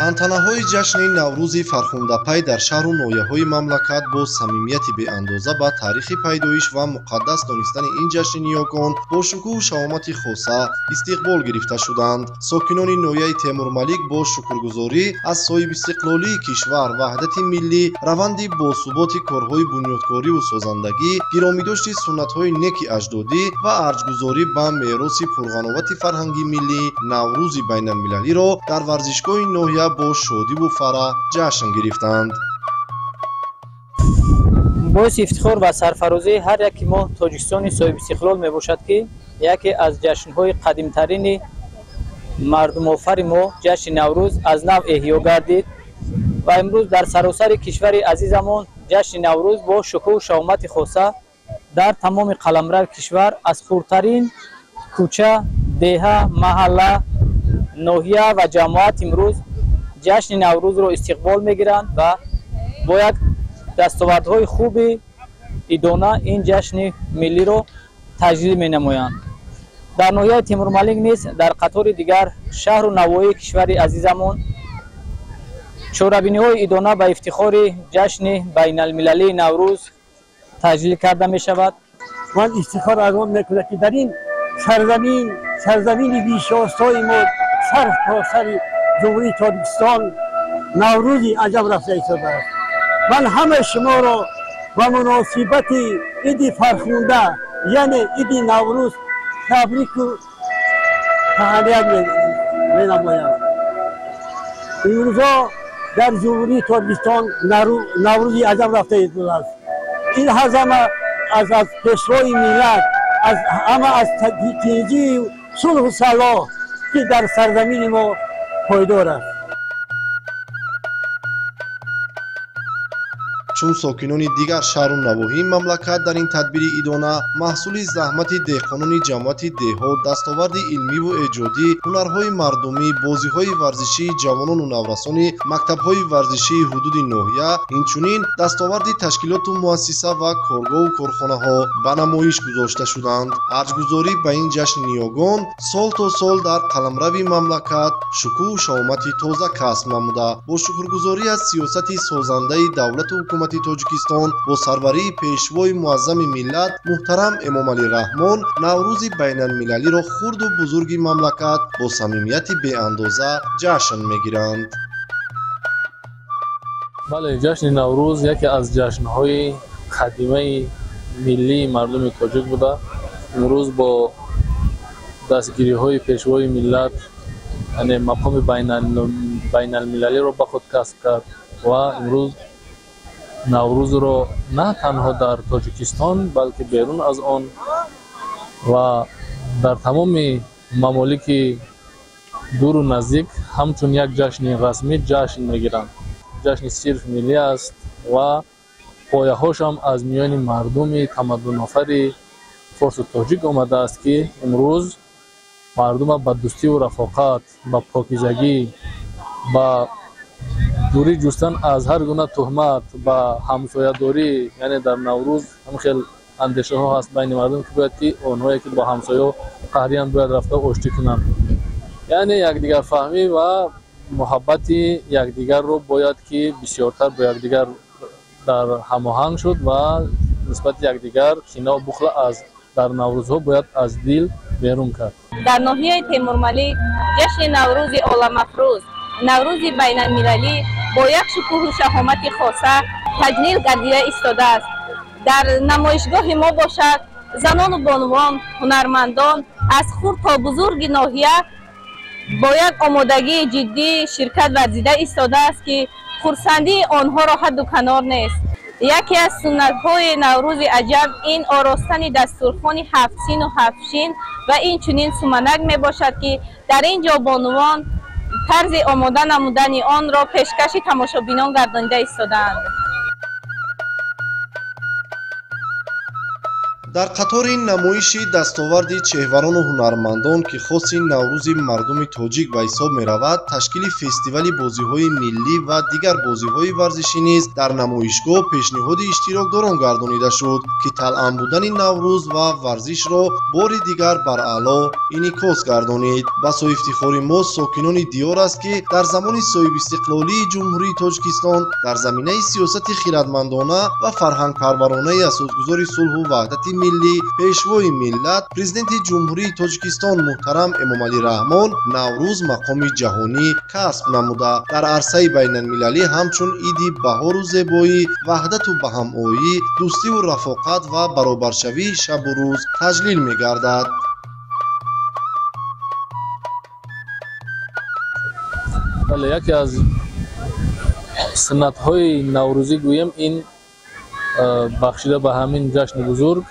Тантанаҳои ҷашни Наврӯзи фархундапай дар шаҳру ноҳияҳои мамлакат бо самимияти беандоза ба таърихи пайдоиш ва муқаддас донистани ин ҷашни ниёгон бо шукӯҳу шаҳомати хоса истиқбол гирифта шуданд. Сокинони ноҳияи Темурмалик бо шукргузорӣ аз соҳибистиқлолии кишвар, ваҳдати миллӣ, раванди босуботи корҳои бунёдкориву созандагӣ, гиромидошти суннатҳои неки аҷдодӣ ва арҷгузорӣ ба мероси пурғановати фарҳанги миллӣ Наврӯзи байналмилалиро дар варзишгоҳи ноҳия бо шодиву фараҳ ҷашн гирифтанд. Боиси ифтихор ва сарфарозии ҳар яки мо тоҷикистони соҳибистиқлол мебошад, ки яке аз ҷашнҳои қадимтарини мардумофари мо ҷашни Наврӯз аз нав эҳё гардид ва имрӯз дар саросари кишвари азизамон ҷашни Наврӯз бо шукӯҳу шаҳомати хоса дар тамоми қаламрави кишвар аз хурдтарин кӯча, деҳа, маҳалла, ноҳия ва ҷамоат имрӯз ҷашни Наврӯзро истиқбол мегиранд ва бо як дастовардҳои хуби идона ин ҷашни миллиро таҷлил менамоянд. Дар ноҳияи Темурмалик низ дар қатори дигар шаҳру навоҳии кишвари азизамон чорабиниҳои идона ба ифтихори ҷашни байналмилалии Наврӯз таҷлил карда мешавад. Ман ифтихор аз он мекунам, ки дар ин сарзамин, сарзамини бешостои мо сар то сари ҷумҳурии Тоҷикистон Наврӯзи аҷаб рафта истодааст. Ман ҳамаи шуморо ба муносибати иди фархунда, яъне иди Наврӯз, табрику таҳният менамоям. Имрӯзҳо дар ҷумҳурии Тоҷикистон Наврӯзи аҷаб рафта истодааст. Ин ҳама аз пешвои миллат, аз ҳама аз тинҷии сулҳу салоҳ, ки дар сарзамини мо пойдор аст. Чун сокинони дигар шаҳру навоҳии мамлакат дар ин тадбири идона маҳсули заҳмати деҳқонони ҷамоати деҳот, дастоварди илмиву эҷодӣ, ҳунарҳои мардумӣ, бозиҳои варзишии ҷавонону наврасони мактабҳои варзишии ҳудуди ноҳия, инчунин дастоварди ташкилоту муассиса ва коргоҳу корхонаҳо ба намоиш гузошта шуданд. Арҷгузорӣ ба ин ҷашни ниёгон сол то сол дар қаламрави мамлакат шукӯҳу шаҳомати тоза касб намуда, бо шукргузорӣ аз сиёсати созандаи давлату ҳукумати Тоҷикистон бо сарварии пешвои муаззами миллат муҳтарам Эмомалӣ Раҳмон Наврӯзи байналмилалиро хурду бузурги мамлакат бо самимияти беандоза ҷашн мегиранд. Бале, ҷашни Наврӯз яке аз ҷашнҳои қадимаи миллии мардуми тоҷик буда, имрӯз бо дастгириҳои пешвои миллат, яъне мақоми байналмилалиро ба худ касб кард ва имрӯз Наврӯзро на танҳо дар Тоҷикистон, балки берун аз он ва дар тамоми мамолики дуру наздик ҳамчун як ҷашни расмӣ ҷашн мегиранд. Ҷашни сирф миллӣ аст ва пояҳошам аз миёни мардуми тамаддунофари форсу тоҷик омадааст, ки имрӯз мардума ба дӯстиву рафоқат, ба покизагӣ, ба дурӣ ҷустан аз ҳар гуна туҳмат, ба ҳамсоядорӣ, яъне дар Наврӯз ҳам хел андешаҳо ҳаст байни мардум, ки бояд ки онҳое ки бо ҳамсоё қаҳриянд бояд рафта оштӣ кунанд. Яъне якдигарфаҳмӣ ва муҳаббати якдигарро бояд ки бисёртар бо якдигар дар ҳамоҳанг шуд ва нисбати якдигар кинаву бухла аз дар Наврӯзҳо бояд аз дил берун кард. Дар ноҳияи Темурмалик ҷашни Наврӯзи оламафрӯз, Наврӯзи байналмилалӣ бо як шукӯҳу шаҳомати хоса таҷлил гардида истодааст. Дар намоишгоҳи мо бошад занону бонувон, ҳунармандон аз хурд то бузурги ноҳия бо як омодагии ҷиддӣ ширкат варзида истодааст, ки хурсандии онҳоро ҳадду канор нест. Яке аз суннатҳои Наврӯзи аҷаб ин оростани дастурхони ҳафтсину ҳафтшин ва инчунин суманак мебошад, ки дар ин ҷо бонувон тарзи омода намудани онро пешкаши тамошобинон гардонида истодаанд. Дар қатори намоиши дастоварди чеҳварону ҳунармандон, ки хоси Наврӯзи мардуми тоҷик ба ҳисоб меравад, ташкили фестивали бозиҳои миллӣ ва дигар бозиҳои варзишӣ низ дар намоишгоҳ пешниҳоди иштирокдорон гардонида шуд, ки талъам будани Наврӯз ва варзишро бори дигар бар аъло инъикос гардонид. Басо ифтихори мо сокинони диёр аст, ки дар замони соҳибистиқлолии Ҷумҳурии Тоҷикистон дар заминаи сиёсати хирадмандона ва фарҳангпарваронаи асосгузори сулҳу ваҳдати миллӣ, пешвои миллат, Президенти Ҷумҳурии Тоҷикистон муҳтарам Эмомалӣ Раҳмон Наврӯз мақоми ҷаҳонӣ касб намуда, дар арсаи байналмилалӣ ҳамчун иди баҳору зебоӣ, ваҳдату баҳамоӣ, дӯстиву рафоқат ва баробаршавии шабу рӯз таҷлил мегардад. Бале, яке аз суннатҳои наврӯзӣ гӯем, ин бахшида ба ҳамин ҷашни бузург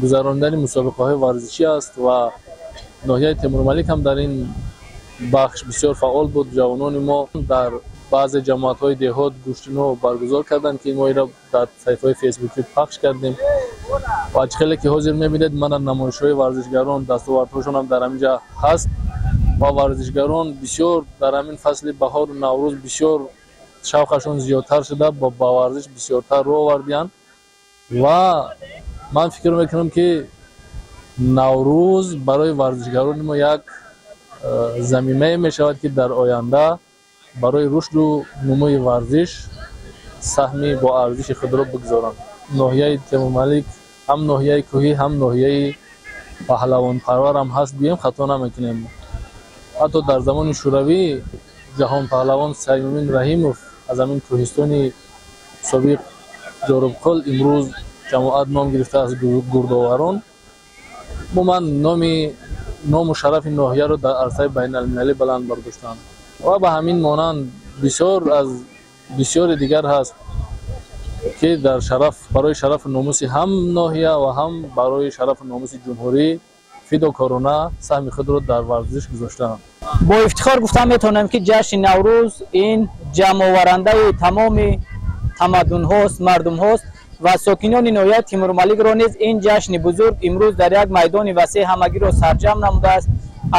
гузарондани мусобиқаҳои варзишӣ аст ва ноҳияи Темурмалик ҳам дар ин бахш бисёр фаъол буд. Ҷавонони мо дар баъзе ҷамоатҳои деҳот гӯштино баргузор карданд, ки мо инро дар саҳифаҳои фейсбукӣ пахш кардем ва чӣ хеле ки ҳозир мебинед, мана намоишҳои варзишгарон, дастовардҳошон ҳам дар ҳамин ҷа ҳаст ва варзишгарон бисёр дар ҳамин фасли баҳору Наврӯз бисёр шавқашон зиёдтар шуда, ба варзиш бисёртар рӯ овардиянд ва ман фикр мекунам, ки Наврӯз барои варзишгарони мо як замимае мешавад, ки дар оянда барои рушду нумӯи варзиш саҳми боарзиши худро бигзоранд. Ноҳияи Темурмалик ҳам ноҳияи кӯҳӣ, ҳам ноҳияи паҳлавонпарварам ҳаст гӯем, хато намекунем. Ҳатто дар замони Шӯравӣ ҷаҳонпаҳлавон Саймумин Раҳимов аз ҳамин кӯҳистони собиқ Ҷорубқул, имрӯз ҷамоат ном гирифта аз Гурдоварон, умуман ному шарафи ноҳияро дар арсаи байналмилалӣ баланд бардоштанд ва ба ҳамин монанд бисёр аз бисёри дигар ҳаст, ки дар шараф барои шарафу номуси ҳам ноҳия ва ҳам барои шарафу номуси ҷумҳурӣ фидокорона саҳми худро дар варзиш гузоштаанд. Бо ифтихор гуфта метавонем, ки ҷашни Наврӯз ин ҷамъоварандаи тамоми тамаддунҳост, мардумҳост ва сокинони ноҳияи Темурмаликро низ ин ҷашни бузург имрӯз дар як майдони васеъ ҳамагиро сарҷамъ намудааст.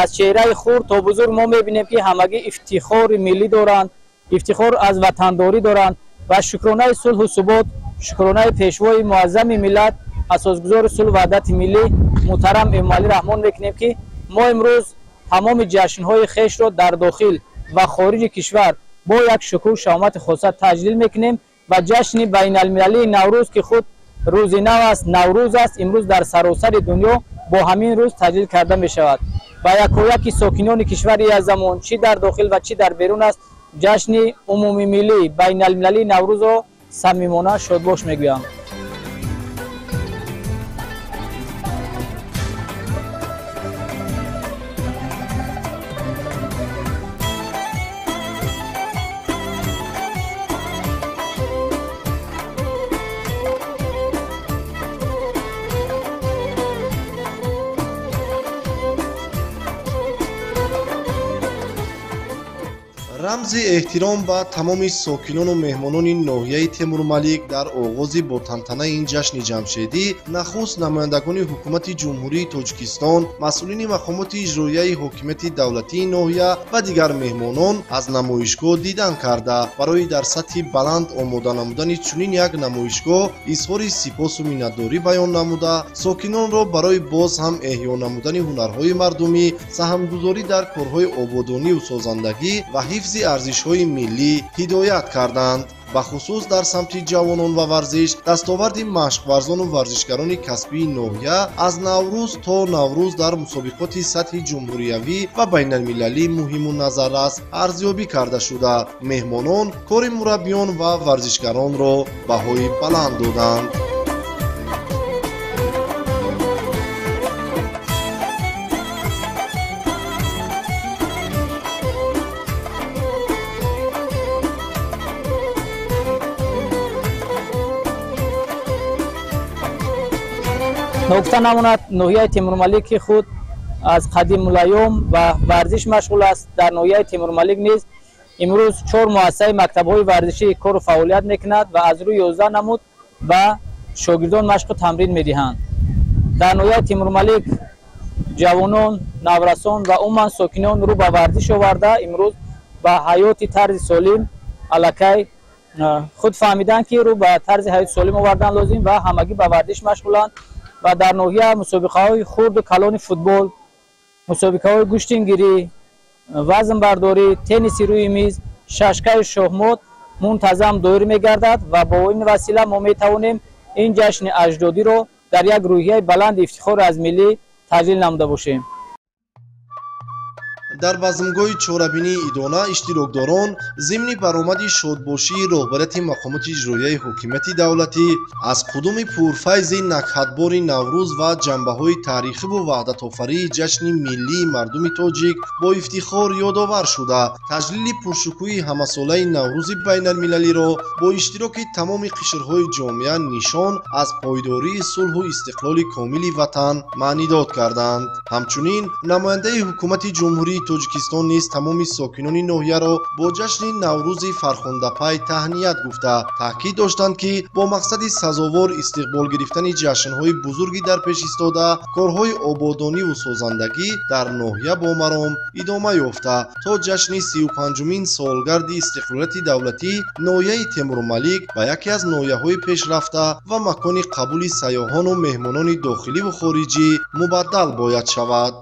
Аз чеҳраи хурд то бузург мо мебинем, ки ҳамагӣ ифтихори миллӣ доранд, ифтихор аз ватандорӣ доранд ва шукронаи сулҳу субот, шукронаи пешвои муаззами миллат, асосгузори сулҳу ваҳдати миллӣ муҳтарам Эмомалӣ Раҳмон мекунем, ки мо имрӯз тамоми ҷашнҳои хешро дар дохил ва хориҷи кишвар бо як шукӯҳ шаҳомати хоса таҷлил мекунем ва ҷашни байналмилалии Наврӯз, ки худ рӯзи нав аст, Наврӯз аст, имрӯз дар саросари дунё бо ҳамин рӯз таҷлил карда мешавад ва якояки сокинони кишвари язамон, чӣ дар дохил ва чӣ дар берун аст, ҷашни умумимиллӣ байналмилалии Наврӯзро самимона шодбош мегӯям. Рамзи эҳтиром ба тамоми сокинону меҳмонони ноҳияи Темурмалик дар оғози бо тантанаи ин ҷашни ҷамшедӣ нахуст намояндагони ҳукумати Ҷумҳурии Тоҷикистон, масъулини мақомоти иҷроияи ҳокимияти давлатии ноҳия ва дигар меҳмонон аз намоишгоҳ дидан карда, барои дар сатҳи баланд омода намудани чунин як намоишгоҳ изҳори сипосу миннатдорӣ баён намуда, сокинонро барои боз ҳам эҳё намудани ҳунарҳои мардумӣ, саҳмгузорӣ дар корҳои ободонию созандагӣ ва ҳифзи арзишҳои миллӣ ҳидоят карданд. Бахусус дар самти ҷавонон ва варзиш дастоварди машқварзону варзишгарони касбии ноҳия аз Наврӯз то Наврӯз дар мусобиқоти сатҳи ҷумҳуриявӣ ва байналмилалӣ муҳиму назаррас арзёбӣ карда шуда, меҳмонон кори мураббиён ва варзишгаронро баҳои баланд доданд. Ногуфта намонад, ноҳияи Темурмалик, ки худ аз қадимулайём ба варзиш машғул аст, дар ноҳияи Темурмалик низ имрӯз 4 муассисаи мактабҳои варзишӣ кору фаъолият мекунад ва аз рӯи 11 намуд ба шогирдон машқу тамрин медиҳанд. Дар ноҳияи Темурмалик ҷавонон, наврасон ва умуман сокинон рӯ ба варзиш оварда, имрӯз ба ҳаёти тарзи солим аллакай худ фаҳмиданд, ки рӯ ба тарзи ҳаёти солим овардан лозим ва ҳамагӣ ба варзиш машғуланд. Ва дар ноҳия мусобиқаҳои хурду калони футбол, мусобиқаҳои гӯштингирӣ, вазнбардорӣ, тенниси рӯи миз, шашкаю шоҳмот мунтазам доир мегардад ва бо ин васила мо метавонем ин ҷашни аҷдодиро дар як рӯҳияи баланди ифтихору аз миллӣ таҷлил намуда бошем. Дар базмгоҳи чорабинии идона иштирокдорон зимни баромади шодбошии роҳбарияти мақомоти иҷроияи ҳокимияти давлатӣ аз қудуми пурфайзи накҳатбори Наврӯз ва ҷанбаҳои таърихиву ваҳдатофарии ҷашни миллии мардуми тоҷик бо ифтихор ёдовар шуда, таҷлили пуршукӯҳи ҳамасолаи Наврӯзи байналмилалиро бо иштироки тамоми қишрҳои ҷомеа нишон аз пойдории сулҳу истиқлоли комили ватан маънидод карданд. Ҳамчунин намояндаи ҳукумати Ҷумҳурии Тоҷикистон низ тамоми сокинони ноҳияро бо ҷашни Наврӯзи фархундапай таҳният гуфта, таъкид доштанд, ки бо мақсади сазовор истиқбол гирифтани ҷашнҳои бузурги дар пеш истода, корҳои ободониву созандагӣ дар ноҳия бо маром идома ёфта, то ҷашни 35-умин солгарди истиқлолияти давлатӣ ноҳияи Темурмалик ба яке аз ноҳияҳои пешрафта ва макони қабули сайёҳону меҳмонони дохиливу хориҷӣ мубаддал бояд шавад.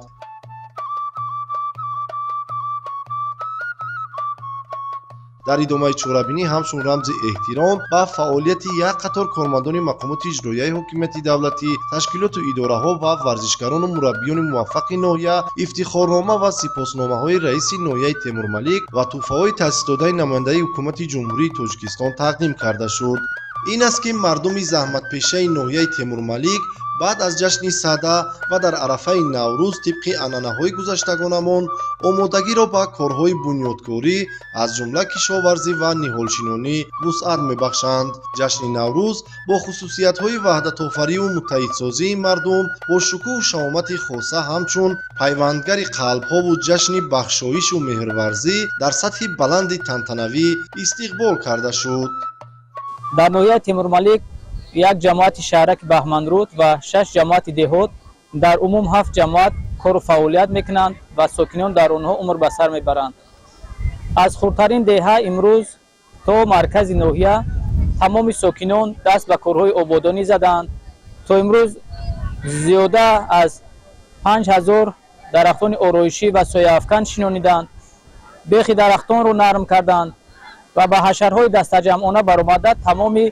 Дар идомаи чорабинӣ ҳамчун рамзи эҳтиром ба фаъолияти як қатор кормандони мақомоти иҷроияи ҳокимияти давлатӣ, ташкилоту идораҳо ва варзишгарону мураббиёни муваффақи ноҳия ифтихорнома ва сипосномаҳои раиси ноҳияи Темурмалик ва тӯҳфаҳои таъсисдодаи намояндаи ҳукумати Ҷумҳурии Тоҷикистон тақдим карда шуд. Ин аст, ки мардуми заҳматпешаи ноҳияи Темурмалик баъд аз ҷашни Сада ва дар арафаи Наврӯз тибқи анъанаҳои гузаштагонамон омодагиро ба корҳои бунёдкорӣ, аз ҷумла кишоварзӣ ва ниҳолшинонӣ вусъат мебахшанд. Ҷашни Наврӯз бо хусусиятҳои ваҳдатофариву муттаҳидсозии мардум бо шукӯҳу шаҳомати хоса ҳамчун пайвандгари қалбҳову ҷашни бахшоишу меҳрварзӣ дар сатҳи баланди тантанавӣ истиқбол карда шуд. Дар ноҳияи Темурмалик як ҷамоати шаҳраки Баҳманруд ва 6 ҷамоати деҳот, дар умум 7 ҷамоат кору фаъолият мекунанд ва сокинон дар онҳо умр ба сар мебаранд. Аз хурдтарин деҳа имрӯз то маркази ноҳия тамоми сокинон даст ба корҳои ободонӣ заданд. То имрӯз зиёда аз 5000 дарахтони ороишӣ ва сояафкан шинониданд, бехи дарахтонро нарм карданд ва ба ҳашарҳои дастаҷамъона баромада тамоми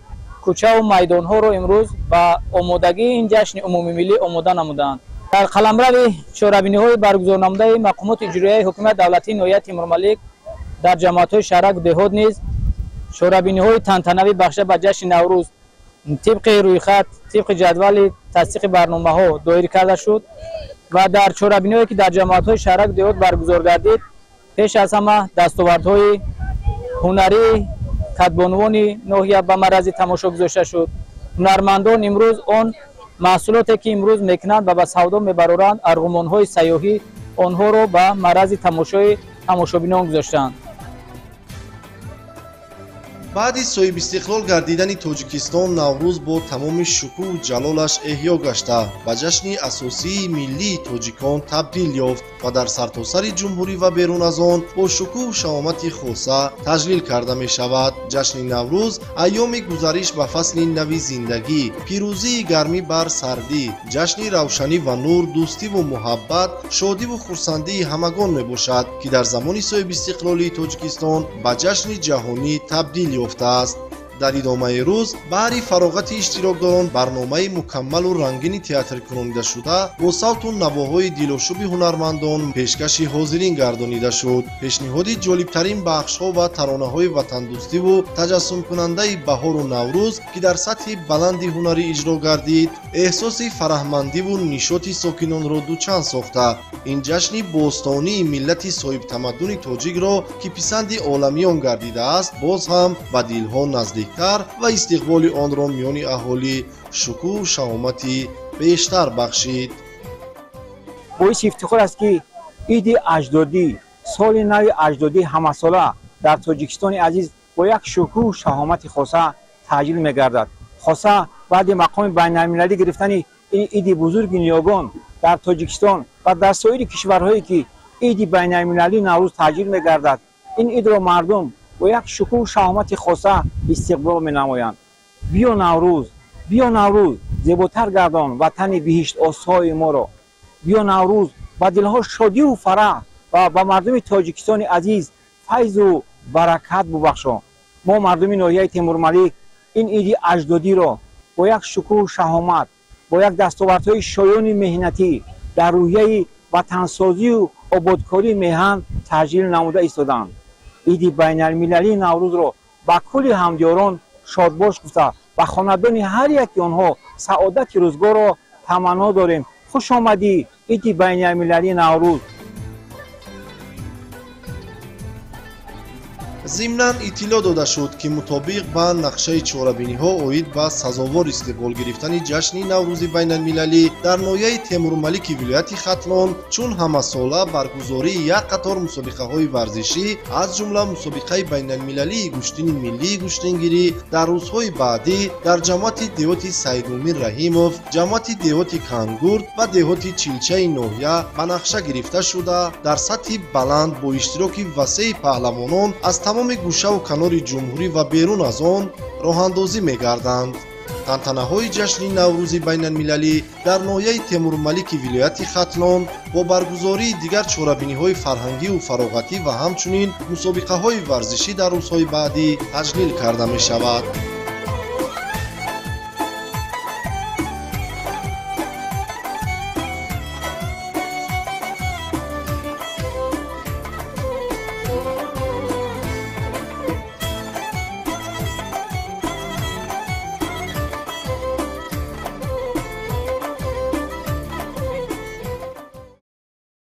кӯчаву майдонҳоро имрӯз ба омодагии ин ҷашни умумимиллӣ омода намуданд. Дар қаламрави чорабиниҳои баргузорнамудаи мақомоти иҷроияи ҳукумати давлатии ноҳияи Темурмалик дар ҷамоатҳои шаҳраку деҳот низ чорабиниҳои тантанавӣ бахшида ба ҷашни Наврӯз тибқи рӯйхат, тибқи ҷадвали тасдиқи барномаҳо доир карда шуд ва дар чорабиниҳое ки дар ҷамоатҳои шаҳраку деҳот баргузор гардид, пеш аз ҳама дастовардҳои ҳунарии кадбонувони ноҳия ба маррази тамошо гузошта шуд. Ҳунармандон имрӯз он маҳсулоте ки имрӯз мекунанд ва ба савдо мебароранд, арғумонҳои сайёҳӣ, онҳоро ба маррази тамошои тамошобинон гузоштанд. Баъди соҳибистиқлол гардидани Тоҷикистон Наврӯз бо тамоми шукӯҳу ҷалолаш эҳё гашта, ба ҷашни асосии миллии тоҷикон табдил ёфт ва дар сартосари ҷумҳурӣ ва берун аз он бо шукӯҳу шаҳомати хоса таҷлил карда мешавад. Ҷашни Наврӯз айёми гузариш ба фасли нави зиндагӣ, пирӯзии гармӣ бар сардӣ, ҷашни равшанӣ ва нур, дӯстиву муҳаббат, шодиву хурсандии ҳамагон мебошад, ки дар замони соҳибистиқлолии Тоҷикистон ба ҷашни ҷаҳонӣ табдил ёфтааст. Дар идомаи рӯз баҳри фароғати иштирокдорон барномаи мукаммалу рангини театркунонидашуда бо савту навоҳои дилошӯби ҳунармандон пешкаши ҳозирин гардонида шуд. Пешниҳоди ҷолибтарин бахшҳо ва таронаҳои ватандӯстиву таҷассумкунандаи баҳору Наврӯз, ки дар сатҳи баланди ҳунарӣ иҷро гардид, эҳсоси фараҳмандиву нишоти сокинонро дучанд сохта, ин ҷашни бостонии миллати соҳибтамаддуни тоҷикро, ки писанди оламиён гардидааст, боз ҳам ба дилҳо наздик ва истиқболи онро миёни аҳолӣ шукӯҳу шаҳомати бештар бахшид. Боиси ифтихор аст, ки иди аҷдодӣ, соли нави аҷдодӣ ҳамасола дар Тоҷикистони азиз бо як шукӯҳу шаҳомати хоса таҷлил мегардад. Хоса баъди мақоми байналмилалӣ гирифтани Ин иди бузурги ниёгон дар Тоҷикистон ва дар соири кишварҳое ки иди байналмилалии Наврӯз таҷлил мегардад, ин идро мардум бо як шукӯҳу шаҳомати хоса истиқбол менамоянд. Биё Наврӯз, биё Наврӯз, зеботар гардон ватани биҳиштосои моро. Биё Наврӯз, ба дилҳо шодиву фараҳ ва ба мардуми Тоҷикистони азиз файзу баракат бубахшо. Мо мардуми ноҳияи Темурмалик ин иди аҷдодиро бо як шукӯҳу шаҳомат, бо як дастовардҳои шоёни меҳнатӣ дар рӯҳияи ватансозию ободкории меҳан таҷлил намуда истоданд. Иди байналмилалии Наврӯзро ба кулли ҳамдиёрон шодбош гуфта, ба хонадони ҳар яки онҳо саодати рӯзгорро таманно дорем. Хуш омадӣ, иди байналмилалии Наврӯз! Зимнан иттилоъ дода шуд, ки мутобиқ ба нақшаи чорабиниҳо оид ба сазовор истиқбол гирифтани ҷашни Наврӯзи байналмилалӣ дар ноҳияи Темурмалики вилояти Хатлон чун ҳамасола баргузории як қатор мусобиқаҳои варзишӣ, аз ҷумла мусобиқаи байналмилалии гӯштини миллии гӯштингирӣ дар рӯзҳои баъдӣ дар ҷамоати деҳоти Саидмумин Раҳимов, ҷамоати деҳоти Кангурд ва деҳоти Чилчаи ноҳия ба нақша гирифта шуда, дар сатҳи баланд бо иштироки васеи паҳлавонон аз тамоми гӯшаву канори ҷумҳурӣ ва берун аз он роҳандозӣ мегарданд. Тантанаҳои ҷашни Наврӯзи байналмилалӣ дар ноҳияи Темурмалики вилояти Хатлон бо баргузории дигар чорабиниҳои фарҳангиву фароғатӣ ва ҳамчунин мусобиқаҳои варзишӣ дар рӯзҳои баъдӣ таҷлил карда мешавад.